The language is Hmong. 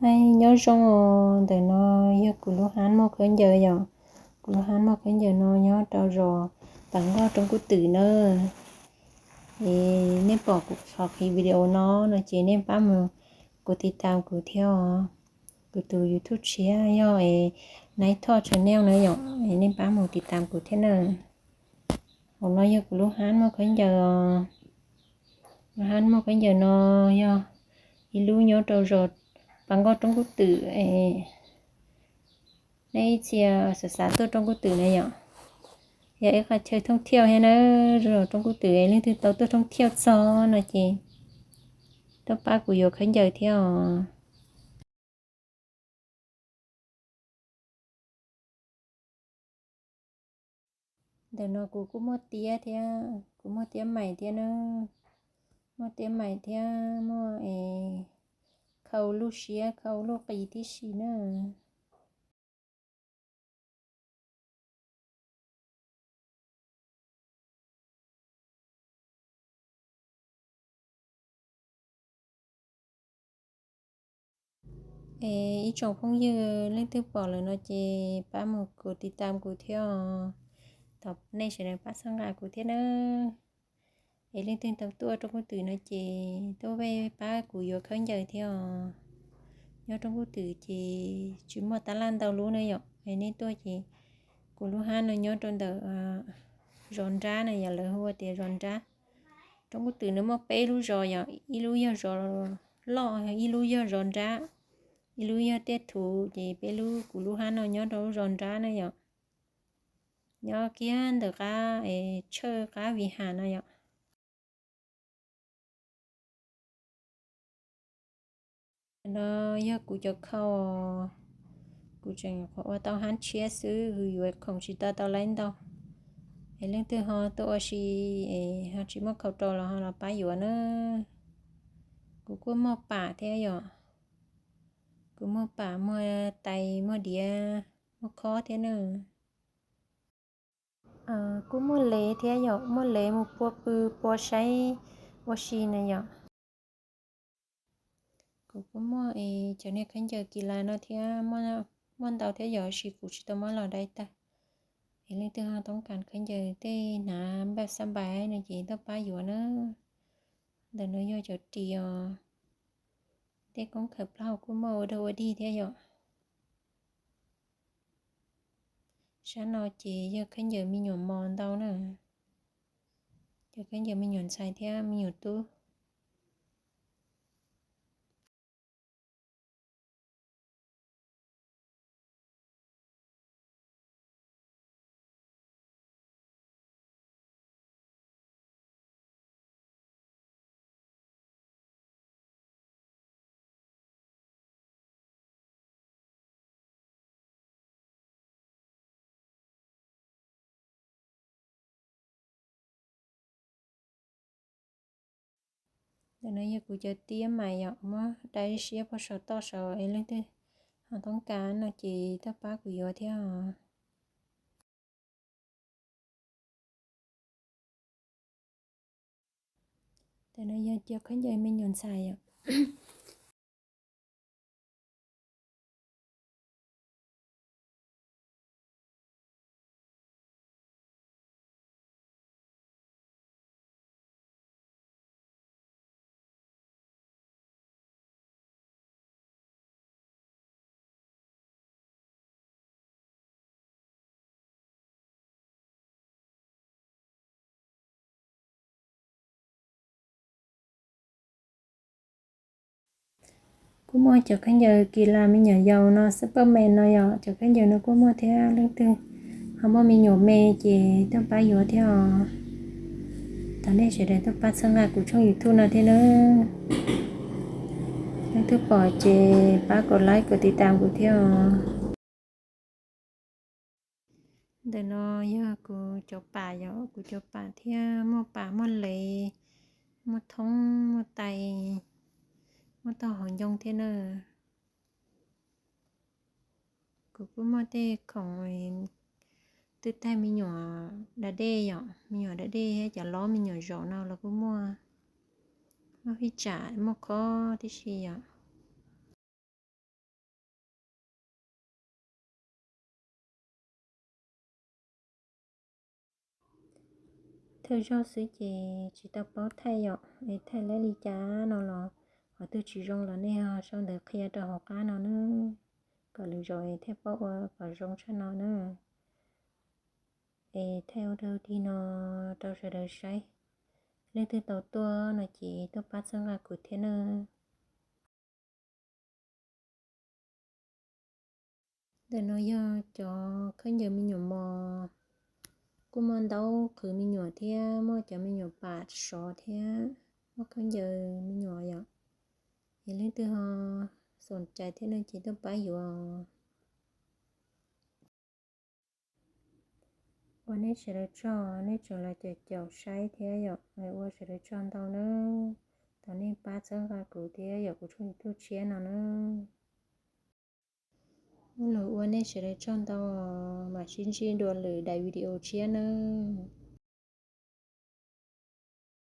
Nyob zoo os, ntawm no yog kuv lub hab muaj khaub ncaws yom. Kuv lub hab muaj khaub ncaws no nyob rau zos Pav Nkoj Roob Kub Twm na. Es nej pom kuv qhov video no no ces nej pab mus kuv tiv tam kuv thiab os. Kuv tus YouTube tshiab yog es Night Talk Channel na yom, es nej pab mus tiv tam kuv thiab na. Hauv no yog kuv lub hab muaj khaub ncaws os. Lub hab muaj khaub ncaws no yog ib lub nyob rau zos Pav Nkoj Roob Kub Twm es nej ib txhia xav xav tuaj Roob Kub Twm na yom. Yog ib qhov chaw thooj thiaj thiab na, zos Roob Kub Twm es leej twg tau tuaj thooj thiaj txog no ces tuaj pab kuv yuav khaub ncaws thiab os. Ntawm no kuv kuj muaj tiab thiab, kuv muaj tiab mais thiab na. Muaj tiab mais thiab muaj es khau lub siab khau lub qis tib si na. Es ib tsoom phooj ywg leej twg pom lawm no ces pab mus kuv tiv tam kuv thiab os. Thov nej sawv daws pab txhawb nqa kuv thiab na. Es leej twg tau tuaj Roob Kub Twm no ces tuaj pab kuv yuav khaub ncaws thiab os. Nyob Roob Kub Twm ces tsis muaj tab laj ntau lub na yom, es nej tuaj ces kuv lub hab no nyob rau ntawm zos nrab na yom, lawv hu ua tias zos nrab. Roob Kub Twm nws muaj peb lub zos yom, ib lub yog zos loj, ib lub yog zos nrab, ib lub yog tiaj thuv, ces peb lub, kuv lub hab no nyob rau lub zos nrab na yom. Nyob kiag ntawm qab es tshawj qab Vij Has no yom. No yog kuv cov khau, kuv tseem nyuam qhuav ua tau hab tshiab xwb, kuv yuav khoom tsis tau tau laib ntau. Es leej twg ho tuaj ua si es ho tsis muaj khau rau los ho los pab yuav na. Kuv kuj muaj pam thiab yom. Kuv muaj pam, muaj tais, muaj diav, muaj khob thiab na. Kuj muaj lev thiab yom, muaj lev mus pua pw pua saib ua si na yom. Kuv kuj muaj es cov niag khaub ncaws kis las no thiab, muaj ntau thiab yom, tab sis kuv tsis tau muab los dai tag. Es leej twg ho toob kas khaub ncaws tej hnav npaj xab npais no ces tuaj pab yuav na. Ntawm no yog cov ris os. Tej koob khawm plaub hau kuj muaj ua dog ua dig thiab yom. Sab no ces yog khaub ncaws me nyuam mos ntau na. Cov khaub ncaws me nyuam ntxhais thiab me nyuam tub. Ntawm no yog kuv cov tiab mais yom, muab dai siab pog saum toj saud, es leej twg ho toob kas no ces tuaj pab kuv yuav thiab os. Ntawm no yog cov khaub ncaws me nyuam ntxhais yom. Kuj muaj cov khaub ncaws kis las me nyuam yaus no, Superman no yom, cov khaub ncaws no kuj muaj thiab, leej twg ho muaj me nyuam me ces tuaj pab yuav thiab os. Thov nej sawv daws tuaj pab txhawb nqa kuv tshooj YouTube no thiab nawb. Leej twg pom ces pab kom like kom tiv tam kuv thiab os. Ntawm no yog kuv cov pam yom, kuv cov pam thiab muaj pam muaj lev, muaj thoob muaj tais, muaj tog hauv ncoo thiab na. Kuv kuj muaj tej khoom twb taig me nyuam da dej yom, me nyuam da dej thiab cov lob me nyuam zaum no los kuj muaj, muaj fij tsam muaj khob tib si yom. Thawj zaug xwb ces tsis tau paub thaij yom, es thaij li cas no los qhov twg tsis zoo los nej ho sau ntawv qhia rau hauv qab no nawb, kom lwm zaus es thiaj paub ua kom zoo tshaj no na. Es thaij ua dog dig no rau sawv daws saib. Leej twg tau tuaj no ces tuaj pab txhawb nqa kuv thiab nawb. Ntawm no yog cov khaub ncaws me nyuam mos, kuj muaj ntaub qhwv me nyuam thiab muaj cov me nyuam pam sov thiab muaj khaub ncaws me nyuam yom. Es leej twg ho xoom cai thiab no ces tuaj pab yuav. Ua nej sawv daws tsaug, nej tseem los caum caum saib thiab yom, ua sawv daws tsaug ntau nawb. Thov nej pab txhawb nqa kuv thiab yom, kuv tshooj YouTube tshiab no nawb. Muaj lus ua nej sawv daws tsaug ntau, mam sib ntsib dua lwm daim video tshiab nawb.